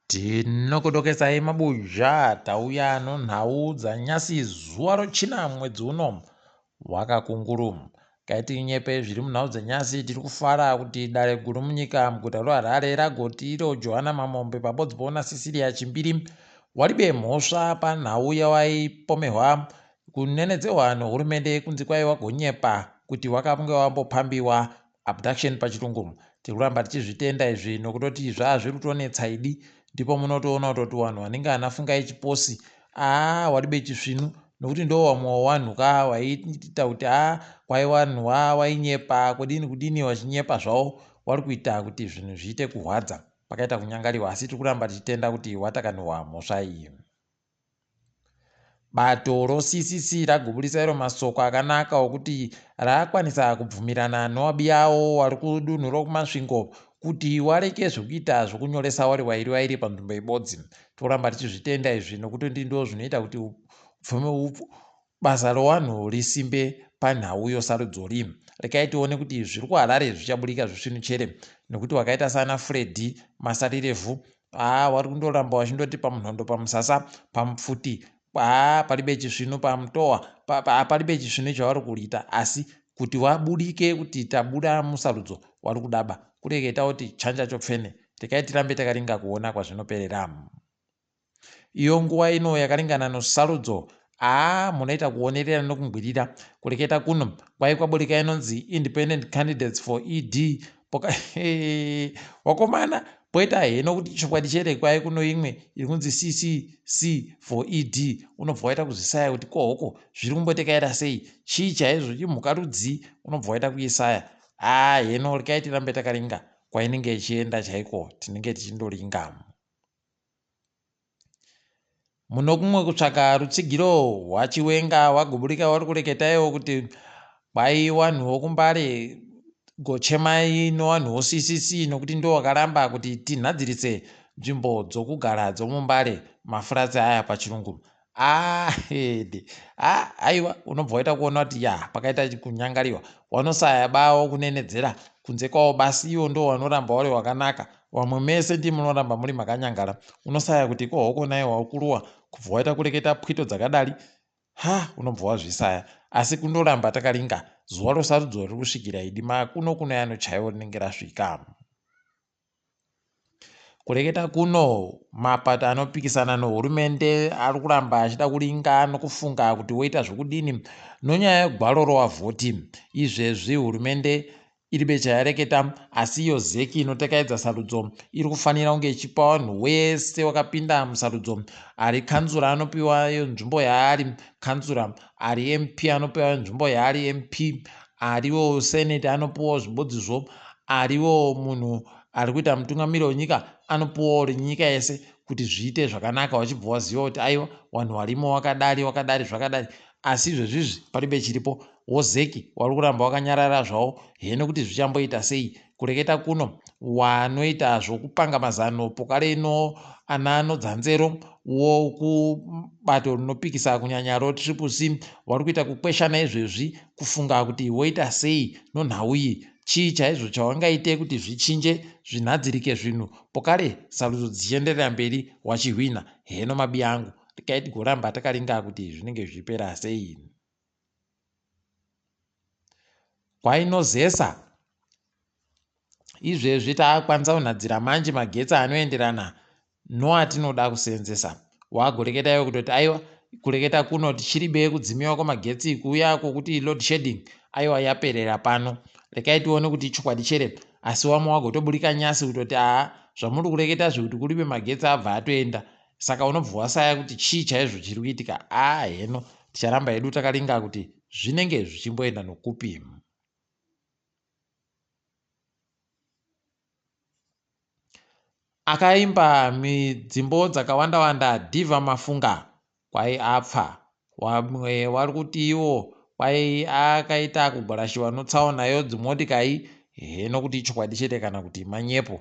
Tinokudokesai mabuja tauya nonhau dzanyasi zuva rochina mwedzi uno wakakunguru. Kaitinyepe zviri munhau dzanyasi tiri kufara kuti dare guru munyika muguta roHarare ragoti iro Johanna Mamombe pabodzipo naCecilia Chimbiri waribe mhosva panhau yawaipomerwa kunenedzehwa nehurumende kunzi kwai wagonyepa kuti wakange wambopambiwa abduction pachirungu. Tiri kuramba tichizvitenda izvi nokutoti zvaa zviri kutonetsa idi. Ndipo munotoona kutoti wanhu wanenge ana Fungai Chiposi aa waribe chisvinu nokuti ndo wamwe wawanhu ka waiita kuti aa kwai wanhu wa wainyepa kudini kudini wachinyepa zvawo wari kuita kuti zvinhu zviite kuhwadza pakaita kunyangariwa asi tiri kuramba tichitenda kuti watakanirwa mhosva iyi. Bato roCCC raguburisa iro masoko akanaka okuti rakwanisa kubvumirana nowabiyawo wari kudunhu rokuMasvingo kuti wareke zvekuita zvokunyoresa wari wairi wairi panzvimbo ibodzi. Toramba tichizvitenda izvi nokuti ndo zvinoita kuti basa rowanhu risimbe panhau yosarudzori. Rekai tione kuti zviri kuHarare zvichaburika zvisvinu chere nokuti wakaita sana Freddy Masarirevhu haa wari kundoramba wachindoti pamunhondo pamusasa pamupfuti haa paribe chisvinu pamutowa paribe chisvinu chavari kuita asi kuti wabudike kuti tabuda musarudzo wari kudaba kureketa kuti chanja chopfene rekai tirambe takaringa kuona kwazvinoperera. Iyo nguva ino yakaringana nosarudzo haa munoita kuonerera nokungwirira kureketa kuno kwai kwaburika inonzi independent candidates for ed poka wakomana poita heno kuti chokwadi chere kwai kuno imwe iri kunzi ccc for ed unobva waita kuzvisaya kuti kohoko zviri kumbotekaira sei chii chaizvo chimhuka rudzii unobva waita kuisaya haa heno rekai tirambe takaringa kwainenge ichienda chaiko tinenge tichindoringa. Muno kumwe kutsvaka rutsigiro hwaChiwenga waGuburika wari kureketaiwo kuti kwai wanhu wokuMbare gochemai nowanhu woCCC nokuti ndo wakaramba kuti tinhadzirise nzvimbo dzokugara dzomuMbare mafuratsi aya pachirungu. Ah, hede ah, aiwa unobva waita kuona kuti ya pakaita kunyangariwa wanosaya bawo kunenedzera kunze kwawo basi iwo ndo wanoramba wari wakanaka wamwe mese ndi munoramba muri makanyangara unosaya kuti ko hoko naye wakuruwa kubva waita kureketa pwito dzakadari ha unobva wazvisaya asi kundoramba takaringa zuva rosarudzo riri kusvikira idi makuno kuno yano chaiwo rinenge rasvika. Kureketa kuno, mapato anopikisana nehurumende ari kuramba achida kuringa nokufunga kuti woita zvokudini nonyaya yegwaro rowavhoti. Izvezvi hurumende iribe chayareketa asi iyo zec inotekaidza sarudzo iri kufanira kunge ichipa vanhu wese wakapinda musarudzo ari kanzura anopiwa nzvimbo yaari kanzura ari mp anopiwa nzvimbo yaari mp ariwo senate anopiwawo zvibodzizvo ariwo munhu ari kuita mutungamiri wenyika anopiwawo renyika yese kuti zviite zvakanaka wachibva waziva kuti aiwa vanhu varimo wakadari wakadari zvakadari asi izvezvizvi paribe chiripo wozeki wari kuramba wakanyarara zvawo heno kuti zvichamboita sei kureketa kuno wanoita zvokupanga mazano pokareno ana anodzanzero wokubato rinopikisa kunyanya roTriple C wari kuita kukweshana izvezvi kufunga kuti woita sei nonhau iyi chii chaizvo chawangaite kuti zvichinje zvinhadzirike zvinhu pokare sarudzo dzichienderera mberi wachihwina heno mabi angu regai tigoramba takaringa kuti zvinenge zvichipera sei kwainozesa Izvezvi taakukwanisa kunhadzira manje magetsi anoenderana noatinoda kuseenzesa. Wagoreketa iwe kutoti aiwa kureketa kuno tichiribe kudzimiwa kwemagetsi kuya kwokuti load shedding aiwa yaperera pano. Rekai tione kuti ichokwadi chere asi wamwe wagotoburika nyasi kutoti aa zvamuri kureketa zvekuti kuribe magetsi abva atoenda saka unobva wasaya kuti chii chaizvo chiri kuitika aa heno ticharamba hedu takaringa kuti zvinenge zvichimboenda nokupi. Akaimba midzimbo dzakawanda wanda Diva Mafunga kwai apfa. Wamwe wari kuti iwo kwai akaita kugwarashiwa notsaona yodzimotikai heno kuti ichokwadi chete kana kuti manyepo.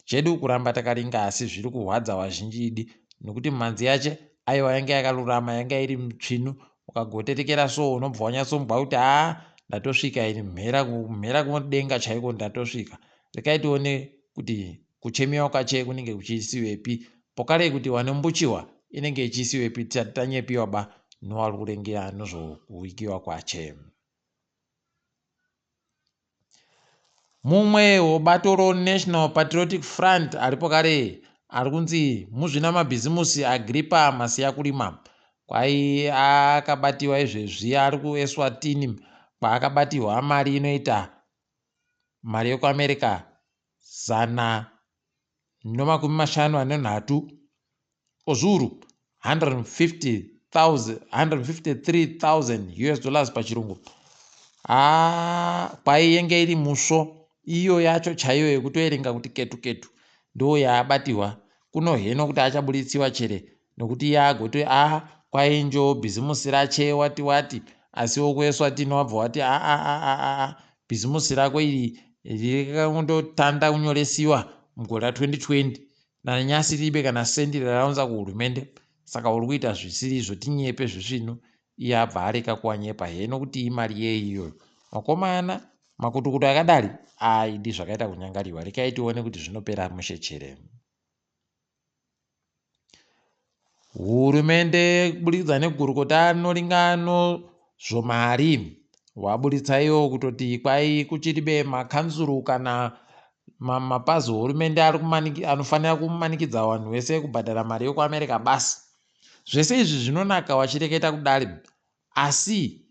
Chedu kuramba takaringa asi zviri kurwadza vazhinji idi nokuti mhanzi yache aiwa yanga yakarurama yanga iri mitsvinu ukagotetekera so unobva wanyatsombwa kuti haa ndatosvika ini mhera mhera kudenga chaiko ndatosvika rekai tione kuti kuchemiwa kwache kunenge kuchisiwepi. Pokare kuti wanombuchiwa inenge ichiisiwepi tisati tanyepiwa ba nowari kurengera nozvokuikiwa kwache. Mumwe webato roNational Patriotic Front aripo kare ari kunzi muzvinamabhizimusi Agrippa Masiyakurima kwai akabatiwa izvezvi ari kuEswatini kwaakabatiwa mari inoita mari yekuAmerica 153 ozviuru 153,000 US dollars pachirungu. Haa kwai yenge iri musvo iyo yacho chaiyo yekutoerenga kuti ketu ketu ndo yaabatiwa kuno heno kuti achaburitsiwa chere nokuti iye agoti a kwai njo bhizimusi rache wati wati asi wokuEswatini wabva wati a a a a a bhizimusi rako iri rikangotanda kunyoresiwa mugore ra2020 nanyasi ribe kana sendi raraunza kuhurumende saka uri kuita zvisiri izvo tinyepe zvisvinu iye abva areka kuwanyepa heno kuti imari yei iyoyo vakomana makutukutu akadari aidi zvakaita kunyangariwa rekai tione kuti zvinopera mushe chere. Hurumende kuburikidza negurukota rinoringano zvomari waburitsa iwo kutoti kwai kuchiribe makanzuru kana mapazi ehurumende anofanira kumanikidza vanhu vese kubhadhara mari yekuAmerica basi. Zvese izvi zvinonaka wachireketa kudari asi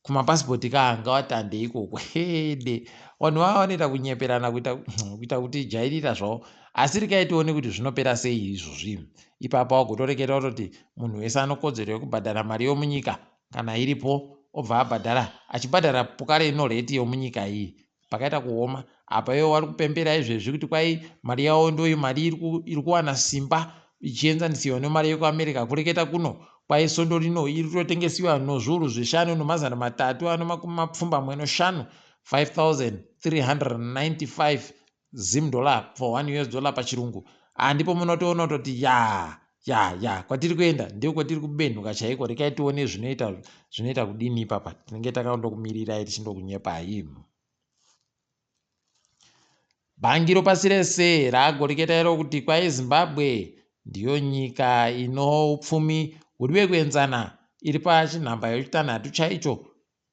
kumapasipoti ka ngawatande ikoko hede vanhu vava vanoita kunyeperana kuita kuita kuti jairira zvavo asi rekai tione kuti zvinopera sei izvozvi ipapa wagotoreketa kutoti munhu wese anokodzero yekubhadhara mari yomunyika kana iripo obva abhadhara achibhadhara pokare ino rate yomunyika iyi pakaita kuoma apa ivo vari kupembera izvezvi kuti kwai mari yavo ndoyi mari iri kuwana simba ichienzanisiwa nemari yekuAmerica kureketa kuno kwai svondo rino iri kutotengesiwa nozviuru 5395, 5395 Zim dollar for 1 US dollar pachirungu. Handipo munotoona kutoti ya ya ya kwatiri kuenda ndiko kwatiri kubenhuka chaiko. Rekai tione zvinoita zvinoita kudini ipapa tinenge takandokumirirai tichindokunyepai. Bhangi ropasi rese ragoreketa iro kuti kwai Zimbabwe ndiyo nyika ino upfumi huri wekuenzana iri pachinhamba yechitanhatu chaicho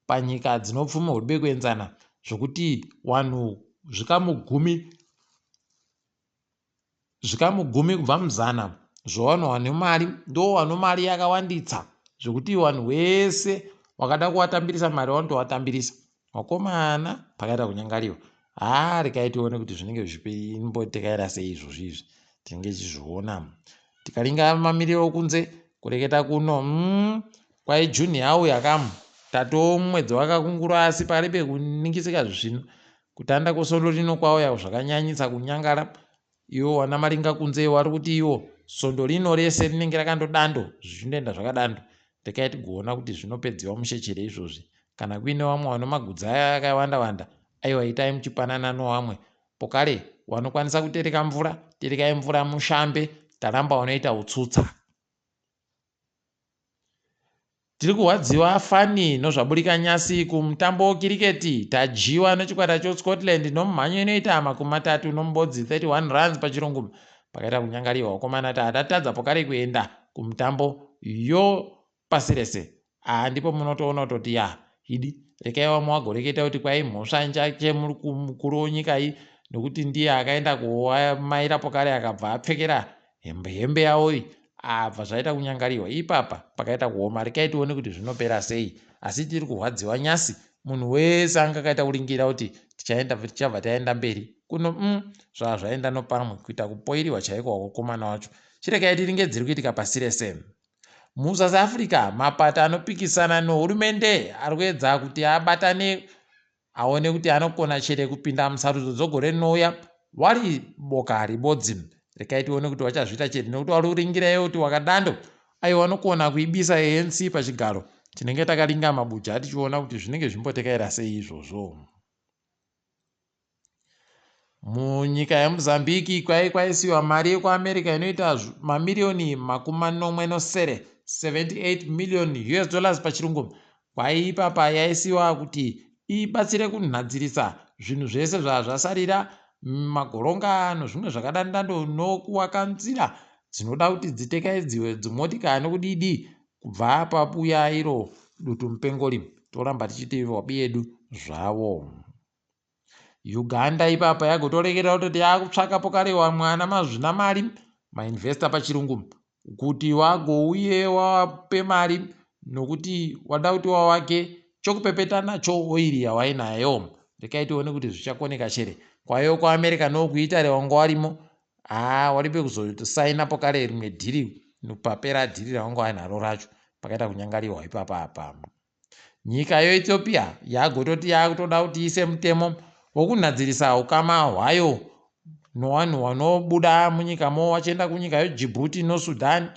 panyika dzine upfumi huri wekuenzana zvokuti vanhu zvikamu 10 kubva muzana zvevanhu vane mari ndo vano mari yakawanditsa zvekuti vanhu vese wakada kuvatambirisa mari vanotovatambirisa. Vakomana pakaita kunyangariwa haa rekai tione kuti zvinenge zvichimbotekaira sei izvozvi izvi tinenge tichizviona tikaringa mamiriro okunze kureketa kuno kwai June yauya kamu tatoo mwedzi wakakungura asi paribe kuningisika zvisvinu kutanda kwesvondo rino kwauya zvakanyanyisa kunyangara iwo wana maringa kunze wari kuti iwo svondo rino rese rinenge rakandodando zvichindoenda zvakadando rekai tigoona kuti zvinopedziwa mushechere izvozvi kana kuine vamwe vano magudza aya akawanda wanda aiwa itai muchipanana nowamwe pokare vanokwanisa kutereka mvura terekai mvura mushambe taramba vanoita utsutsa. Tiri kurwadziwa fani nozvaburika nyasi kumutambo wekiriketi tadyiwa nechikwata cheScotland nomumhanyo inoita 31 31 runs pachirungu pakaita kunyangariwa vakomana tatatadza pokare kuenda kumutambo yopasi rese ndipo munotoona kutoti ya idi rekai vamwe vagoreketa kuti kwai mhosva njake mukuru wenyika iyi nokuti ndiye akaenda kumaira pokare akabva apfekera hembe yavo iyi abva zvaita kunyangariwa ipapa pakaita kuoma rekai tione kuti zvinopera sei asi tiri kurwadziwa nyasi munhu wese anga akaita kuringira kuti tichaenda tichabva taenda mberi kuno zvava zvaenda nopamwe kuita kupoiriwa chaiko wakomana wacho chirekai tiringe dziri kuitika pasi rese. MuSouth Africa mapato anopikisana nehurumende ari kuedza kuti abatane aone kuti anokona chere kupinda musarudzo dzogore rinouya wari boka ribodzi rekai tione kuti wachazviita chere nekuti wari kuringira kuti wakadando aiwa vanokona kuibisa ANC pachigaro tinenge takaringa mabuja tichiona kuti zvinenge zvimbotekaira sei izvozvo. Munyika yeMozambique kwai kwaisiwa mari yekuAmerica inoita mamiriyoni 77 78 million US dollars pachirungu kwai ipapa yaisiwa kuti ibatsire kunhadzirisa zvinhu zvese zvazvasarira magoronga nozvimwe zvakadandando nokuwaka nzira dzinoda kuti dzitekaidziwe dzimotikari nokudidi kubva pabuya iro dutu mupengori toramba tichiti wabi yedu zvavo. Uganda ipapa yagotoreketa kutoti yakutsvaka pokare wamwe ana mazvina mari mainvesta pachirungu kuti wagouye wape mari nokuti wada kuti wawake chokupepeta nacho oiri yawainayo. Rekai tione kuti zvichakoneka chere. Kwayo kuAmerica nokuItaly wanga warimo haa waribe kuzosaina pokare rimwe dhiri papera dhiri rawanga wainaro racho pakaita kunyangariwa ipapa apa. Nyika yeEthiopia yagototi yakutoda kuti iise mutemo wokunhadzirisa ukama hwayo nowanhu wanobuda munyikamo wachienda kunyika yeDjibouti noSudan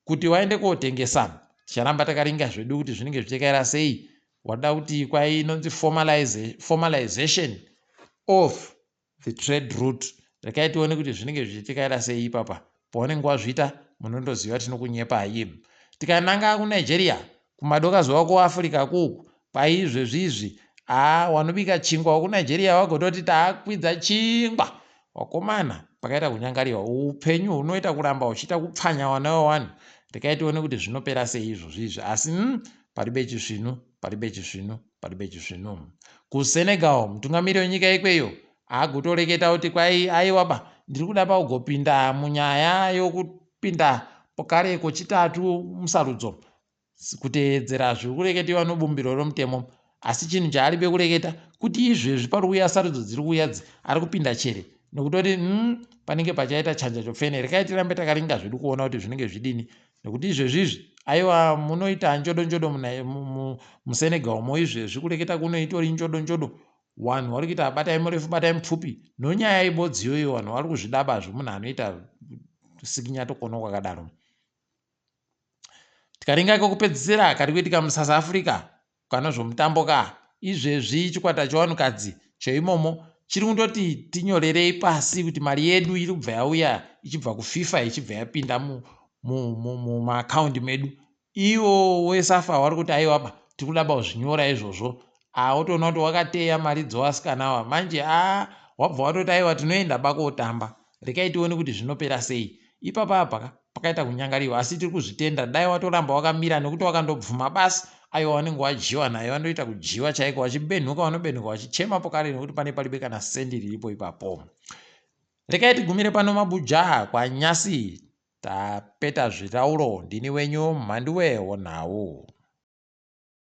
kuti waende kotengesa. Ticharamba takaringa zvedu kuti zvinenge zvichikaira sei. Wada kuti kwai inonzi formalization of the trade route. Rekai tione kuti zvinenge zvichitikaira sei ipapa. Paunenge wazviita munondoziva tinokunyepai. Tikananga kuNigeria kumadoka zuva kuAfrica kuku kwaizvezvi izvi haa wanobika chingwa wekuNigeria wagototi taakwidza chingwa wakomana pakaita kunyangariwa upenyu hunoita kuramba huchiita kupfanya wana wewanhu. Rekai tione kuti zvinopera sei izvozvi izvi asi paribe chisvinu paribe chisvinu paribe chisvinu. KuSenegal mutungamiri wenyika ikweyo agotoreketa kuti kwai aiwa ba ndiri kuda paugopinda munyaya yokupinda kare kwechitatu musarudzo kuteedzera zviri kureketiwa nobumbiro romutemo asi chinhu chaaribe kureketa kuti izvezvi pari kuuya sarudzo dziri kuuya dzi ari kupinda chere nokutoti panenge pachaita chanja chopfene. Rekai tirambe takaringa zvedu kuona kuti zvinenge zvidini nekuti izvezvi izvi aiwa munoita njodo njodo muSenegal mo izvezvi kureketa kuno itori njodo njodo vanhu vari kuita batai murefu batai mupfupi nonyaya ibodzi iyoyo vanhu vari kuzvidabazvo munhu anoita sikinyatokono kwakadaro. Tikaringa kokupedzisira kari kuitika muSouth Africa kana zvomutambo ka izvezvi chikwata chevanhukadzi cheimomo chiri kundoti tinyorerei pasi kuti mari yedu iri kubva yauya ichibva kuFIFA ichibva yapinda mumaakaundi medu. Ivo weSAFA vari kuti aiwa ba tiri kuda ba kuzvinyora izvozvo. Wotoona kuti wakateya mari dzovasikana ava manje a wabva watoti aiwa tinoenda ba kotamba. Rekai tione kuti zvinopera sei. Ipapa apa pakaita kunyangariwa asi tiri kuzvitenda dai watoramba wakamira nekuti wakandobvuma basi aiwa wanenge wadyiwa naye wandoita kudyiwa chaiko wachibenhuka wanobenhuka wachichema pokare nekuti pane paribe kana sendi riripo ipapo. Rekai tigumire pano mabuja kwanyasi tapeta zvitauro ndini wenyu Mhanduwe wonhau.